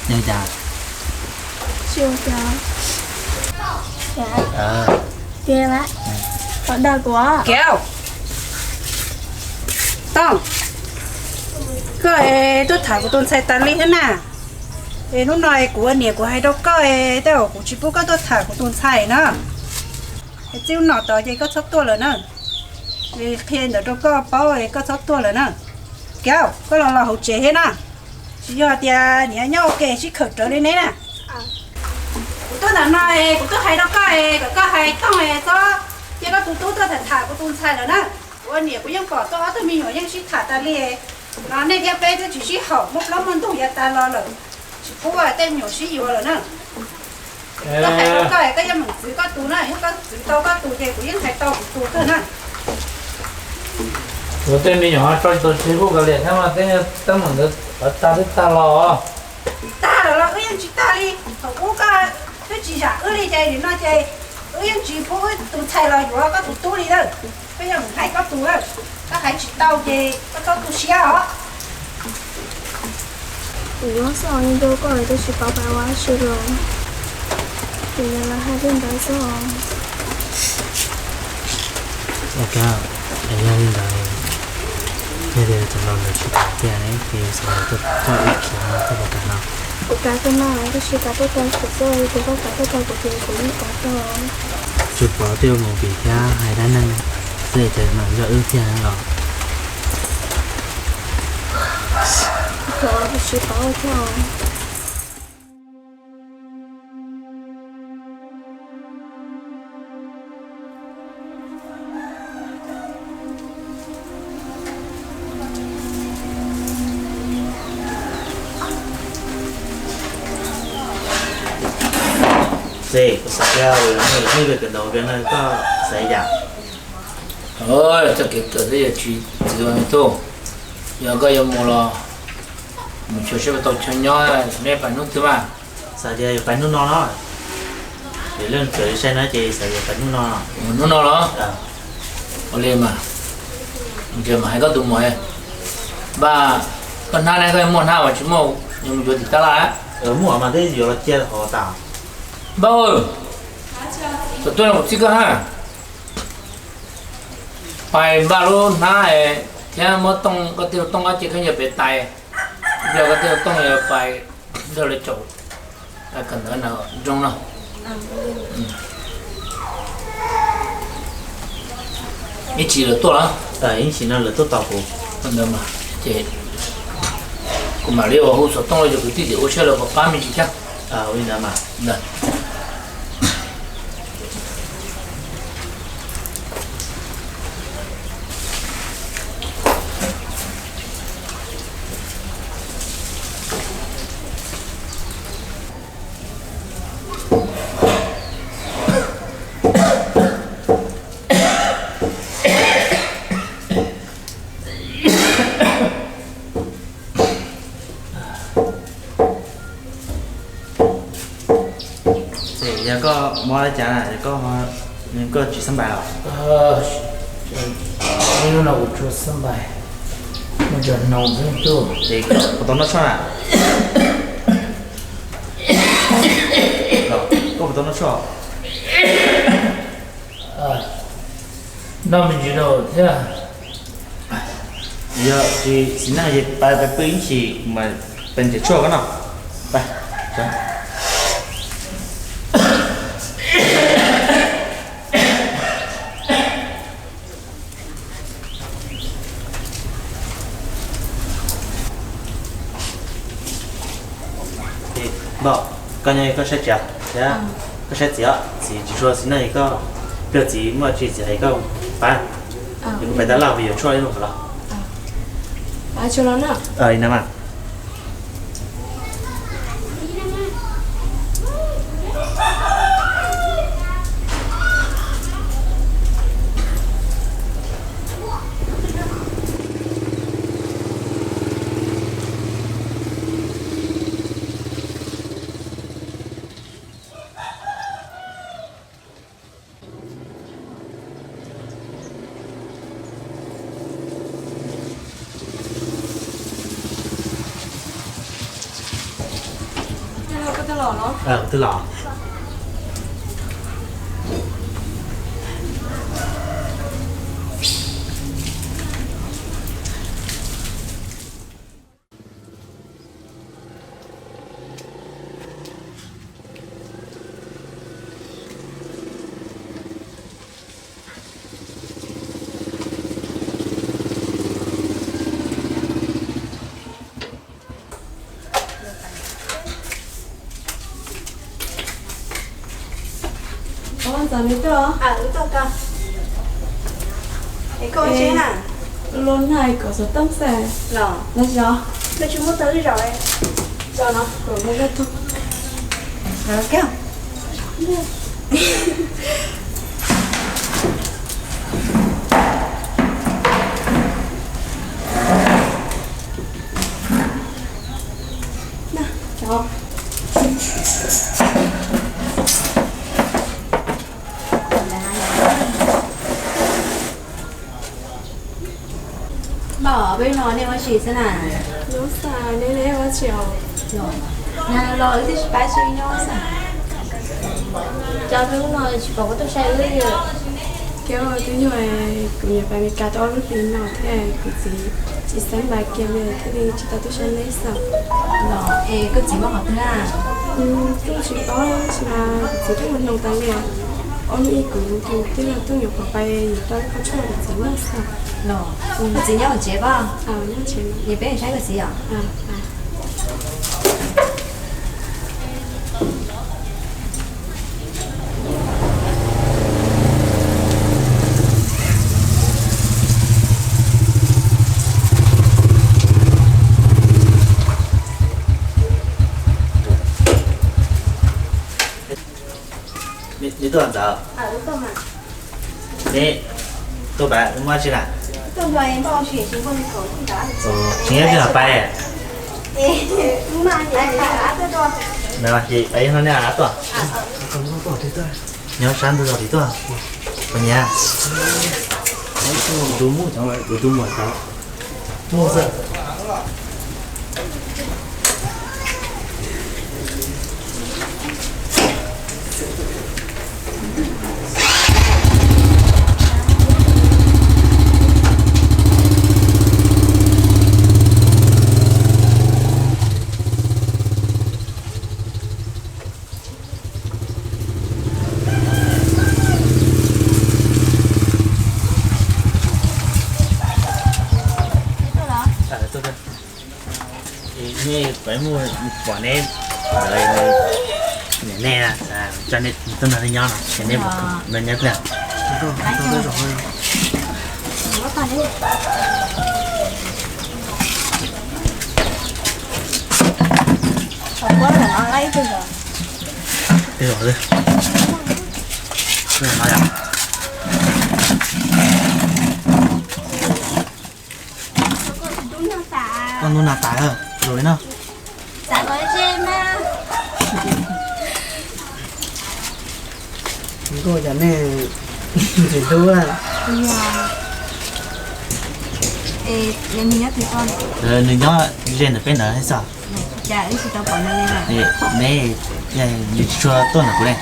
Yog cas? Tsis ua cas. Kiav, qhov dag kuv. Kiav, Tooj, koj es tuaj tham kuv tus ntxhais tas li thiab na. Es hnub no es kuv ua niam kuv hais rau koj es tej zaum kuv tsis pub koj tuaj tham kuv tus ntxhais na. Es txij hnub no tod ces koj txhob tuaj lawm na. Es qhia ntawd rau koj paub es koj txhob tuaj lawm na. Kiav, koj los los hauv tsev thiab na. Tsis yog tias niam nyob ua ke sib khawm rawv li neb na. Kuv tuaj ntawm no es kuv tuaj hais rau koj es kom koj hais Tooj es txhob cia koj tus tub tuaj tham tham kuv tus ntxhais lawm na. Kuv ua niam kuv yeej pom tuaj ob tug me nyuam yeej sib tham tas li. No nej thiab peb twb tsis sib haum, muaj plaub muaj ntug yav tas los lawm, tsis pub tej me nyuam sib yuav lawm na. Koj hais rau koj es koj yuav meem txwv koj tus na, yog koj txwv tau koj tus ces kuv yeej hais tau kuv tus kawg na. Kuv tej me nyuam tso tsis tau tsis pub kav liam thiab mas tej teeb meem ntawd tag twb tag los. Tag lawm los wb yeej tsis tag li. Thaum ub koj twb tsis zam wb li ces nim no ces wb yeej tsis pub wb tus ntxhais los yuav koj tus tub li lawm. Koj yeej hais koj tus lawm, koj hais tsis tau ces koj txhob tu siab os. Kuv nyob xwb os, nyob nrog koj twb tsis paub pab ua dab tsi los. Kuv yuav los hais li ntawd xwb os. Ok, yog li ntawd, yog tias cov laus lawv tsis kam tiag ne ces xav kom koj ib khiav no koj puas kam no? Kuv kam kawg no, tab sis kam tuaj tau kuv xwb, yog tias koj kam tuaj tau kuv ces kuv yeej kam tuaj. Tsis pom tej ua movie thiab hais dab neeg xwb ces mas yog wb tiag los? Tsis pom thiab. Ces kuv xav tias lawv muaj lawv muaj ib pem kawm ntawv ua pem no koj xav yam. Txoj kev kawm twb yuav tsis txwv tus, yog koj yuav mus los mus xyuas saib puas tau chaw nyob, neb pais hnub twg mas? Xav tias yuav pais hnub no no. Vim leej twg sai no ces xav yuav pais hnub no. Hnub no los? Ua li mas, ces mam hais koj tus muam. Npaj, koj hnab ne, koj muaj hnab mas tsis muaj yuav mus yuav tim tab laj. Muaj mas twb yuav los cia hauv tas. Npaj, tam tuaj no kuv txib koj hab. Pais npaj lub hnab thiab muab tooj, koj tij tooj ob ce khaub ncaws pem tais, nrog koj tij tooj yuav pais nrog lawv caum kawm ntawv nroog no. Ib chim lawv tuaj los? Ib chim no lawv tuaj tos kuv. Ntawd mas ces kuv mam li ua hu xov tooj rau cov kwv tij tias ua siab lawv puas pab me ntsis thiab. Ua li ntawd mas. Yog koj mob li cas na, koj tsis xab npais los? Hnub no kuv tsis xab npais, muaj cov hnoos xwb tub. Puas tau noj tshuaj na? Koj puas tau noj tshuaj? Noj me ntsis rau thiab. Yog tsis xis neej ces pais pw ib chim mas peb nrhiav tshuaj koj noj. Pais. Npauj, koj nyob koj saib tsev thiab koj saib txiv os, txiv tsis tshua xis neej koj, pliag txiv muaj tsis txiv hais koj pab, kuv pais tab laj kuv yuav tshuaj ib lub qhov los. Li no mas. Twb los. Ntxawm, nws tuaj. Es koj ua tsi na? Luag hais kom xov tooj xwb. Los, los tsis muaj tau ib zaug. Zaum no kom mus zaj tug. Npauj, peb hnub no nej ua tsi xwb na? Nyob xwb, nej ua tsi os? Nag los wb twb tsis pab seb nyob xwb. Cov hnub no tsis pom koj tuaj saib wb li. Thiab twb yog kuv nyiam pais Meskas tau ob lub hlis no thiab kuv txiv tsis xeeb pais kiag li thiaj li tsis tau tuaj saib neb xwb. Los es koj txiv muaj qhov twg na? Kuj tsis paub tab sis mas kuv txiv twb ua hloov tas li. Ob hnub ib kuv tus tij laug tuaj nyuam qhuav pais yuav tau lub qhov tshuaj kuv txiv noj xwb. Los, kuv txiv nyob hauv tsev pob? Nyob tsev. Es peb saib koj txiv os. Neb tuaj ntxawm? Neb tuaj pab muaj tsi na? Tsis nyob twg los pab. Pab no nej av tuaj. Nyob sab ntug zos tim tuaj. Puas nyiam? Tus muaj, tus muaj, tus muaj xwb. Nej pab mus pom neb, nej, nej tuaj nrog neb nyob no, neb nyob pliag. Tej zaum no yom. Koj ntuj nag tas lawm, zaum li no. Nkauj cas nej ntxim hlub. Nws nyob ze ntawm peb ntawd thiab xwb. Neb, nws tsis tshua tuaj ntawm kuv ne,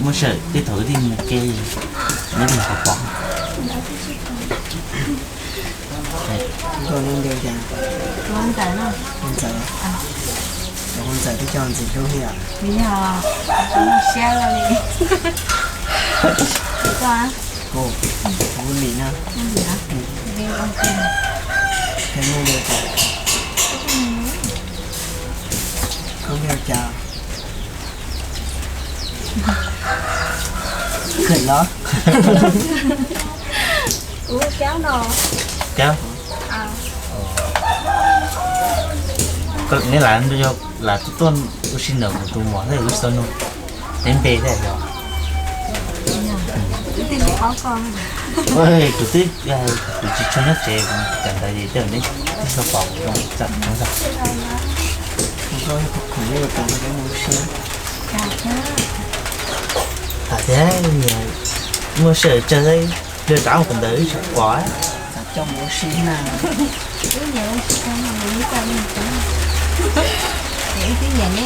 muaj sij hawm tej thaum wb mus ke, neb mus pom pom. Nkauj nyob ntev cas? Hu Ntxawm, hu Ntxawm, hu Ntxawm twb coj ntxim hlub thiab. Yog, siab li. Kuv, kuv lim na. Koj mus li cas? Koj mus li cas? Khwm los? Ub, cab no. Cab? Neb lam, yog lam tuaj ua si ntawm kuv tus muam thiab kuv tsis tau nug neb npe thiab yog? Kuv twb, kuv tsis tshua nyob tsev, kuv cov ntawd ces tej zaum neb twb tsis tau pom kuv zoo txawm no. Tham tias muaj sij hawm tsawg, luag rov mus kawm ntawv wb tsis pom. Ib tib niam ne,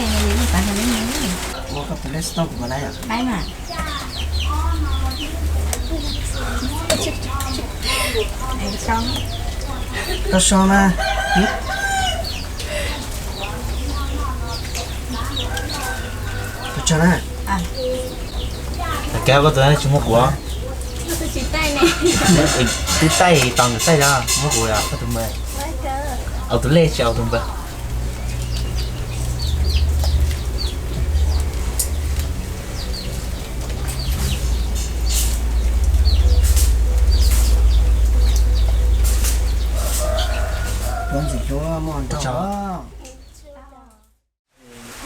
ua koj tus lej xov tooj kuv puas laib os? Laib mas. Koj so mas. Ua tsaug na. Koj tus tsis muab kuv. Twb taij tos nws taij os, muab kuv os koj tus npawg. Au tus lej tsis au tus npawg.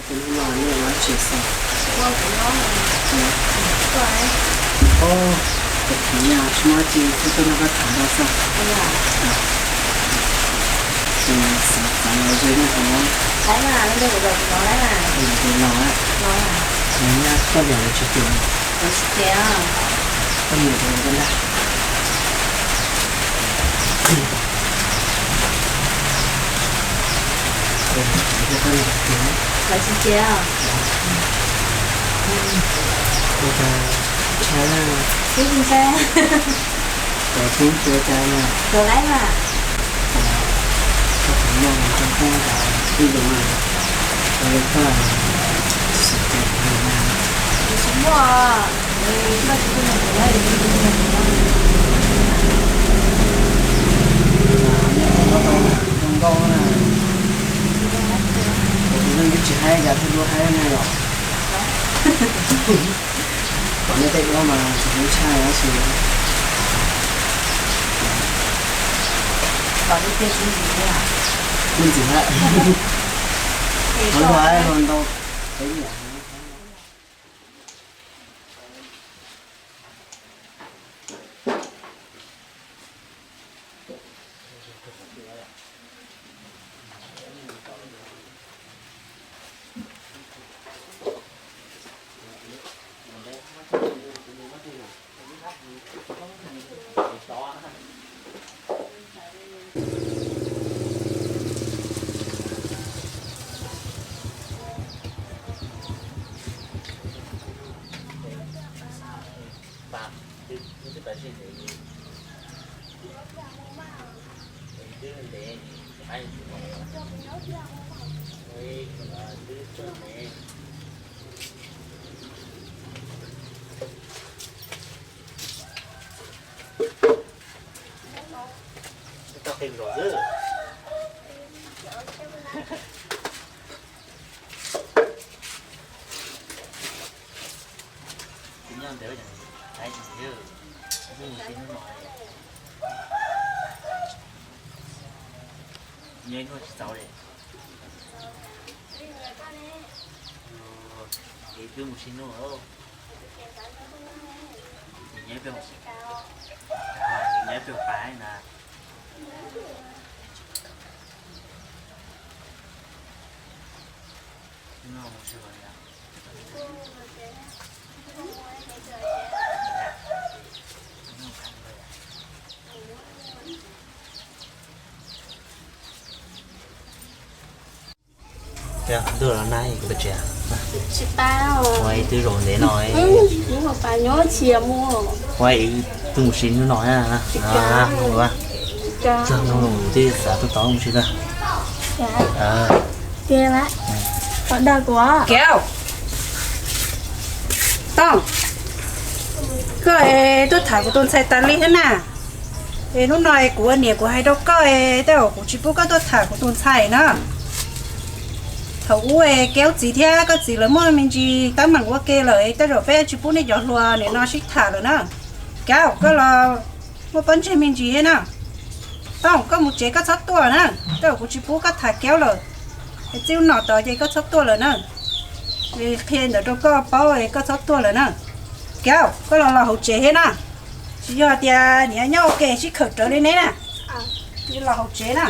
Tus hnub no nej ua dab tsi xwb? Ov, tus phim nyaj tsis muaj dab tsi, kuv tuaj nrog koj tham ntau xwb. Xav xav los ze nej qhov no. Los, los, los, nws nyaj koj yam los tsis cem. Koj niam tus no koj ntag. Los tsis cem. Ua cas ntshai na? Twb tsis ntshai. Cov tub tsis ua cas na. Cov laib mas. Koj tus nyaj mus tso koj ib lus mas, ua li koj xav cem kuv na. Kuv tsis muaj, koj tsis tuaj nrog kuv, kuv tsis tuaj nrog kuv. Zoo nkauj na. Kuv tus neeg twb tsis haib cas thiaj lub haib na yom. Tom nej tej duab mas tsis ntshai dab tsi. Kuv ntxim lawm. Kuv luag luag ntau. Nyob ib hnub tsis txaus li. Es twb mus sim nug, nyob pem, nyob pem pas na. Ntuj los nag kuv pes tsev. Ua ib tug zaum ntev no, ua ib tug mus sim hnub no, txog hnub no twb xav tuaj tod mus sim na. Kev, Tooj, koj tuaj tham kuv tus ntxhais tas li thiab na. Es hnub no es kuv ua niam kuv hais rau koj es tej zaum kuv tsis pub koj tuaj tham kuv tus ntxhais na. Thaum ub es Kev txiv thiab koj txiv lawv muaj me ntsis teeb meem ua ke lawm es tej zaum peb tsis pub nej cov hluas nim no sib tham lawm na. Kev, koj los muaj pob ntseg me ntsis thiab na. Tooj, koj mus tsev koj txhob tuaj na, tej zaum kuv tsis pub koj tham Kev lawm. Es txij hnub no tod ces koj txhob tuaj lawm na. Es qhia ntawd rau koj paub es koj txhob tuaj lawm na. Kev, koj los los hauv tsev thiab na. Tsis yog tias niam nyob ua ke sib khawm rawv li neb na. Los hauv tsev na.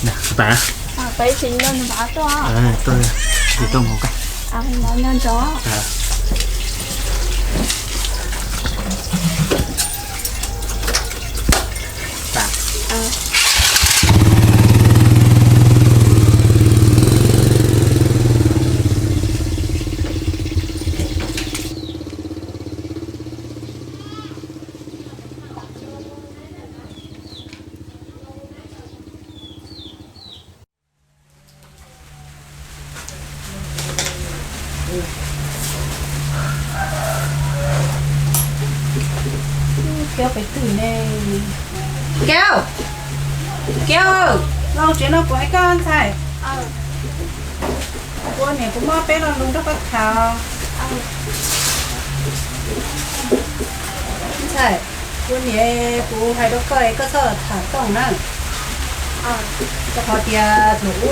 Pab, pab ib sim no nws mam tuaj. Tuaj, ib sim tuaj mus koj. Kiav pem twg ne? Kiav, Kiav, los tsev no kuv hais koj ntxhais. Kuv niam kuv muab peb lo lus nrog koj tham. Ntxhais, kuv niam kuv hais rau koj es koj txhob tham Tooj na. Rau qhov tias thaum ub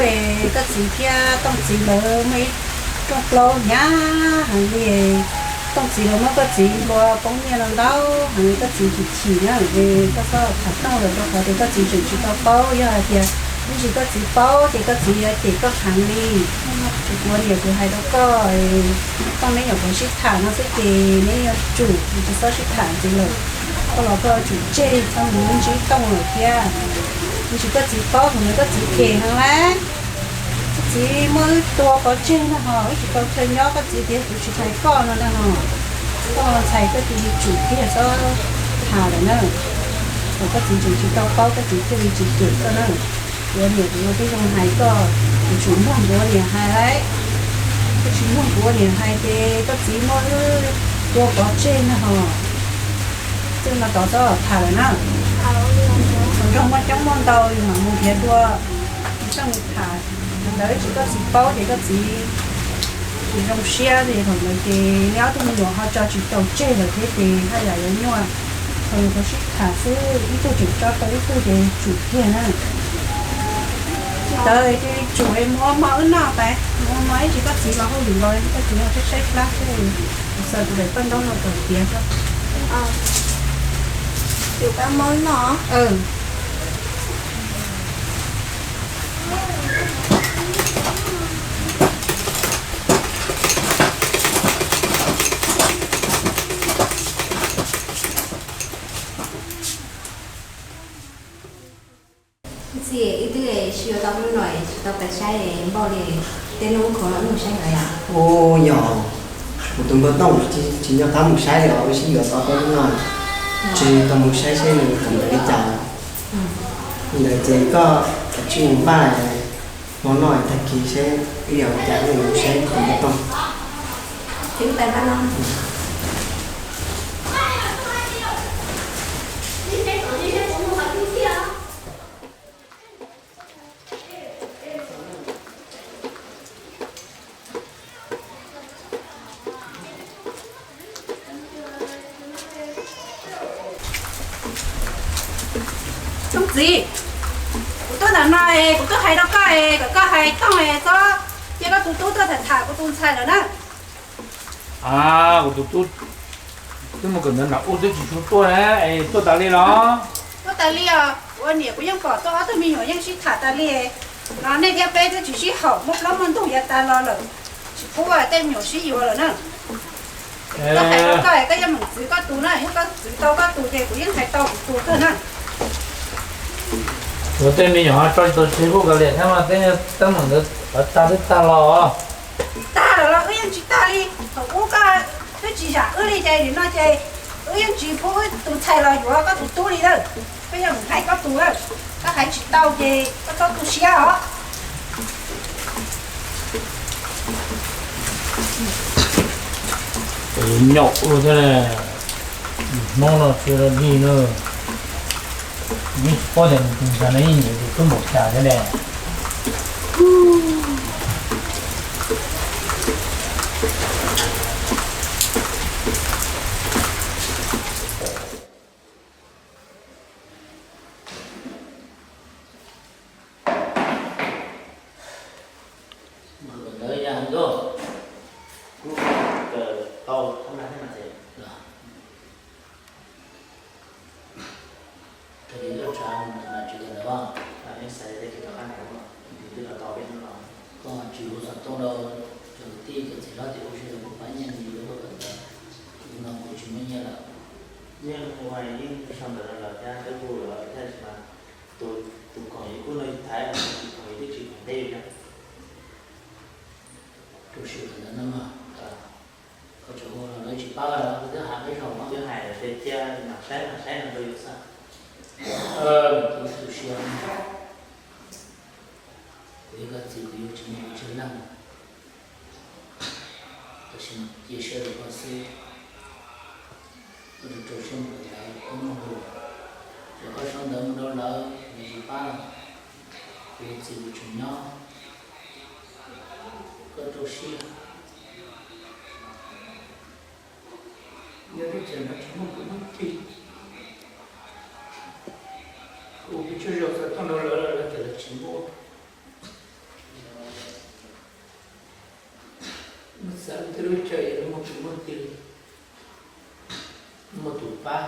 koj txiv thiab Tooj txiv lawv muaj ib rooj plaub hnyav heev li. Tooj txiv lawv muab koj txiv hlua poob nyiaj no ntau heev, koj txiv chim chim na. Koj txhob tham Tooj lawm rau qhov tias koj txiv tseem tsis tau paub, yog hais tias ib ntsis koj txiv paub ces koj txiv yuav cem koj heev li. Kuv niam kuv hais rau koj, Tooj neb nyuam qhuav sib tham no xwb ces neb yuav tsum tsis txhob sib tham ntxiv lawm. Koj los koj yuav tsum tseg txhob mus ntsib Tooj lawm thiab. Ib ntsis koj txiv paub thaum ntawd koj txiv phem heev lawm. Koj txiv muab wb tua pov tseg na ho, wb tsis tau chaw nyob, koj txiv tias kuv tsis hais koj no na ho. Koj ntxhais koj cia li tsum kiag txhob tham lawm na. Thaum koj txiv tseem tsis tau paub koj txiv thiaj li tsis cem koj na. Kuv ua niam kuv ua tib zoo hais koj, kuv tsis mloog kuv ua niam hais lauj. Koj tsis mloog kuv ua niam hais ces koj txiv muab wb tua pov tseg na ho. Txij no tod txhob tham lawm na. Hluas nraug muaj coob muaj ntau, yus mam mus nrhiav dua, yus txhob mus tham. Thaum ntawd tsis koj txiv paub ces koj txiv tsis zoo siab li, thaum ntawd ces neb ob tug me nyuam ho tso tsis tau tseg lawm thiab ces haj yam yuav nyuaj. Thaum yus tau sib tham xwb, ib tug tseem tso tau ib tug ces tsum kiag na. Tsis tau ces tsum mus ua hmo wb noj pais, mus ua hmo ib ntsis koj txiv los hauj lwm los koj txiv ho saib saib plab xwb. Kuv xaws kuv daim paj ntaub no kom tiav xwb. Txiv, wb twb sib yuav tau hnub no tsis tau pais saib npaum li, tej hnub khov no wb mus saib lawm yom? Ua yog, kuv tus npawg Tooj tsis nco qab mus saib li os, wb sib yuav tau peb hnub no tsis tau mus saib seb nws kam mus li cas. Li ntawd ces koj kav tsij mus npaj hmo noj tag kis seb wb yuav ua cas wb mus saib tus npawg Tooj. Tooj txiv, kuv tuaj ntawm no es kuv tuaj hais rau koj es kom koj hais Tooj es txhob cia koj tus tub tuaj tham tham kuv tus ntxhais lawm na. A, kuv tus tub twb mus kawm ntawv nram ub twb tsis tshua tuaj na, es tuaj tas li los? Tuaj tas li os, kuv ua niam kuv yeej pom tuaj ob tug me nyuam yeej sib tham tas li. No nej thiab peb twb tsis sib haum, muaj plaub muaj ntug yav tas los lawm, tsis pub tej me nyuam sib yuav lawm na. Koj hais rau koj, koj yeej meem txwv koj tus na, yog koj txwv tau koj tus ces kuv yeej hais tau kuv tus kawg na. Kuv tej me nyuam tso tsis tau Facebook kav liam thiab mas tej teeb meem ntawd tag twb tag los. Tag lawm los wb yeej tsis tag li. Thaum ub koj twb tsis zam wb li ces nim no ces wb yeej tsis pub wb tus ntxhais los yuav koj tus tub li lawm. Koj yeej meem hais koj tus lawm, koj hais tsis tau ces koj txhob tu siab os. Nyaum ua thiab, Hmoob no tsis lig na. Yeej tsis paub tias nws tus ntxhais no yeej nyiam tus tub npaum cas thiab ne. Ntawd yog ntuj, kuv kawm tau thab na thiab mas ces, thaum ub tsa mas tsis kawm ntawv os, nej xav tias tej tsis tau qab ntawd. Kuv xov tooj rau cov kwv tij cov txiv hlob tias ua si rau kuv pab nyiaj li yuav tuaj kawm ntawv, kuv no kuv tsis muaj nyiaj lawm. Nyiaj ua yeej sau ntawv rau lawv thiab, twb hu lawm thiab, tab sis mas tus, tus koom yus kuj no yus thaiv, tus koom yus twb tsis koom ntej yus na. Rau siab kawm ntawv no mas, koj tseem hu los lawv tsis pab lawm, kuv twb hais peb zaug no, twb hais lawm tias cia mam saib mam saib no rau yus xwb. Kuv tu siab, kuv yog koj txiv kuv yuav tsis muaj kuv tsawg leej, tab sis cia siab rau koj xwb. Koj rau rau siab mus kawm ntawv, koj muaj hmoo, ces koj sau ntawv mus rau lawv, lawv tsis pab, kuv yog txiv kuv tseem nyob, koj rau siab. Yog lub tsev no tsis muaj kuv muaj tij, kuv pes tsawg zaus xav tuaj nrog lawv los lawv tias lawv tsis muaj. Muab xav lub teb lub chaw es muaj kuv muaj tij, muaj tus pab,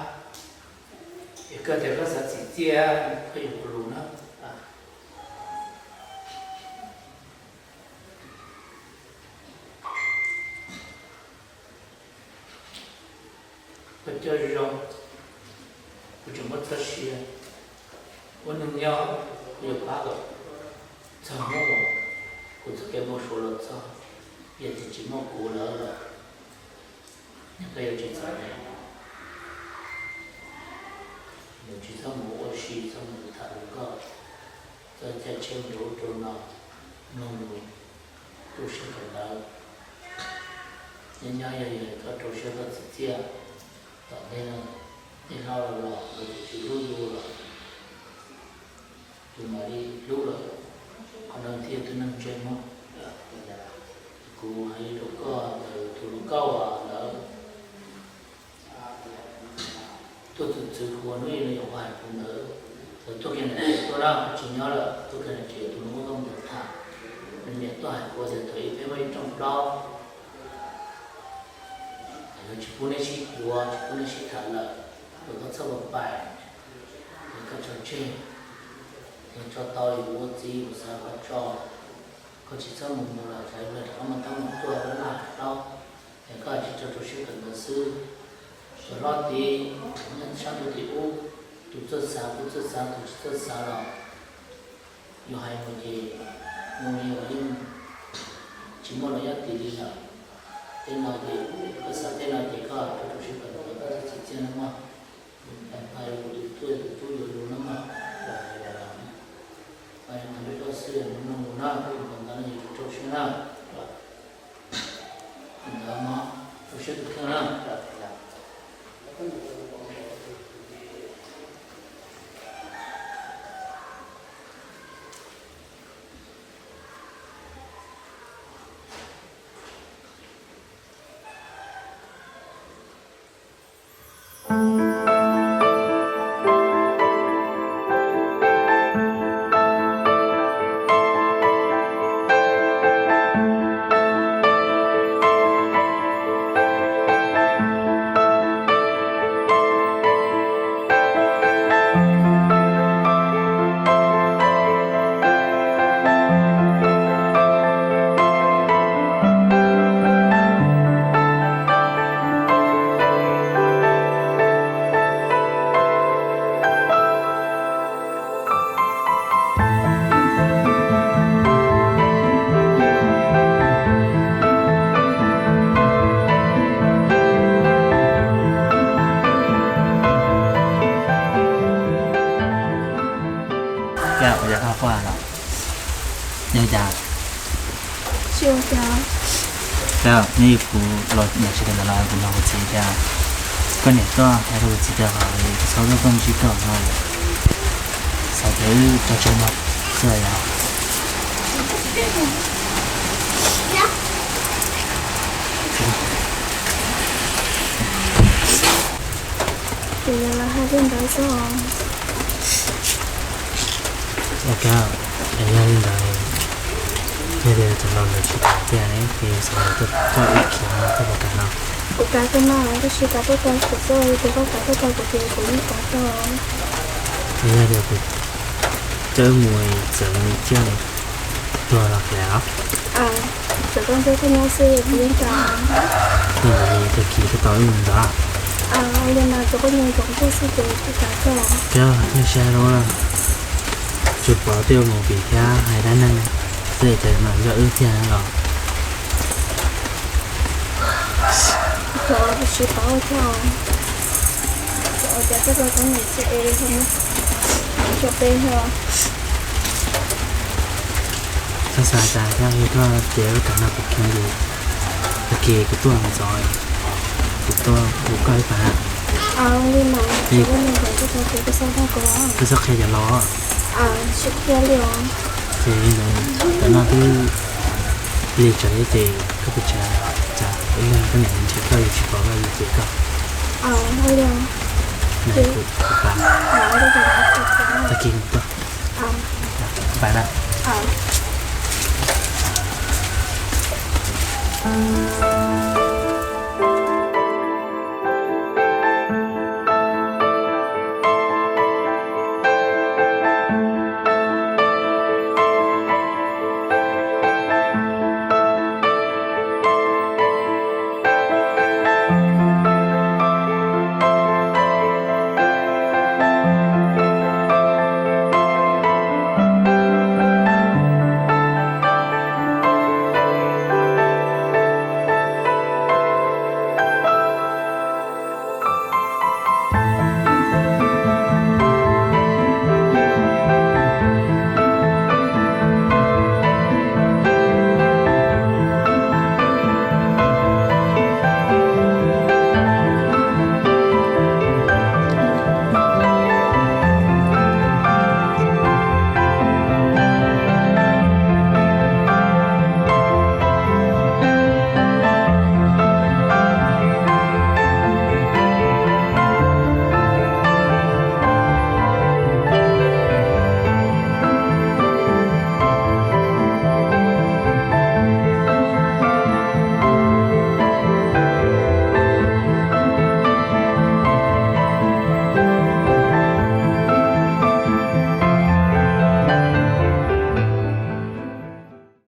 es koj tias koj xav txim txiaj, koj yuav kuv lus na. Koj coj zoo, kuv tseem muab txoj sia ua neeg nyob, kuv yuav pab kom txog hnub uas kuv txoj kev npau suav los txog, yog tias tsis muaj kuv lawm los, yog koj yuav tsis txom nyem, yuav tsis txhob mus ua si, txhob mus tham hluas nkauj, txhob caij tsheb mus rau ub rau no, mloog lus, rau siab kawm ntawv. Nyob nyob yog yog koj rau siab koj txim txiaj, tom ntej no nej hlob los los los yus tsis hlub yus los, yus mam li hlub lawm, qhov no thiaj yog tus neeg ntsej muag. Kuv hais li rau koj ntawm tus hluas nkauj ntawd, tuaj txwv txwv kuv ua hnub ib no yog kuv hais kuv ntawd, lawv tuaj kiag nram tsev tuaj na, tsis nyob lawm, tuaj kiag nram tsev tus hluas nkauj ntawd tham, nws niam tuaj hais kuv tias thaum ub peb muaj ib rooj plaub, lawv tsis pub neb sib yuav, tsis pub neb sib tham lawm, kom koj txhob pais, es koj tso tseg, es tso tau yus ua txiv yus xav kom tso, koj tsis txhob mus mus los tsam ib pliag rov qab muaj teeb meem tuaj laj hlob, es koj tsis tso rau siab kawm ntawv xwb. Tus hlob tid, nyob sab ntuj tim ub, tus txawj xav kuj txawj xav, tus tsis txawj xav los yus hais mus ces mus li los yeej tsis muaj los nyob tim li lawm. Tej no ces koj xav tej no ces koj rau rau siab kawm ntawv, koj txhob txim txiaj no mog. Tus tuaj tus tub yuav lus no mog, los hais los, peb toj xwb mloog lus na, peb mus kawm ntawv no ces rau siab na. Ntawd mog, rau siab tus kheej na. Cas ua cas koj quaj los? Yog cas? Tsis ua cas. Cas neb kuv los nyob tsis tau ntawm no kuv nug kuv txiv tias koj niam koj hais rau kuv txiv tias ho txhob rau koj ntsib koj no, xav tias wb tso tseg no xwb yog. Ces yog lawv hais li ntawd xwb os. Ok, es yog li ntawd, yog tias cov laus lawv tsis kam tiag ne, ces xav tias koj ib khiav no koj puas kam no? Kuv kam kawg no, tab sis kam tuaj tau kuv xwb, yog tias koj kam tuaj tau kuv ces kuv yeej kam tuaj. Es yog tias kuv coj wb mus txawm nws thiaj tuag los qhia os. Tsuav koj nrog koj nyob xwb kuv yeej kam. Yog li tag kis koj tau wb mus ntawd. Li mas tsuav koj nyob tsuav kuv tuaj xwb ces kuv kam koj. Koj nej saib lub, tsis pom tej movie thiab hais dab neeg xwb ces mas yog wb thiaj los. Tsuav tsis pom ua cas, tsuav ua cas koj tau txom nyem xwb es tsuav peb ho. Koj xav cas thiab, yog koj tias koj kam nrog kuv khiav mus, tag kis kuv tuaj ntxov, kuv tuaj hu koj ib pas. Li mas tsuav koj nyob tsuav kuv tuaj xwb, koj txhob dag kuv. Koj txhob qhia cov laus. Tsis qhia li os. Ces li ntawd, tam no twb lig tsawv thiab ces koj puas tsam, tsam ib leeg koj niam nrhiav koj, yus tsis pom koj yus cem koj. Li, kuv pais, tag kis kuv tuaj. Pais lawm.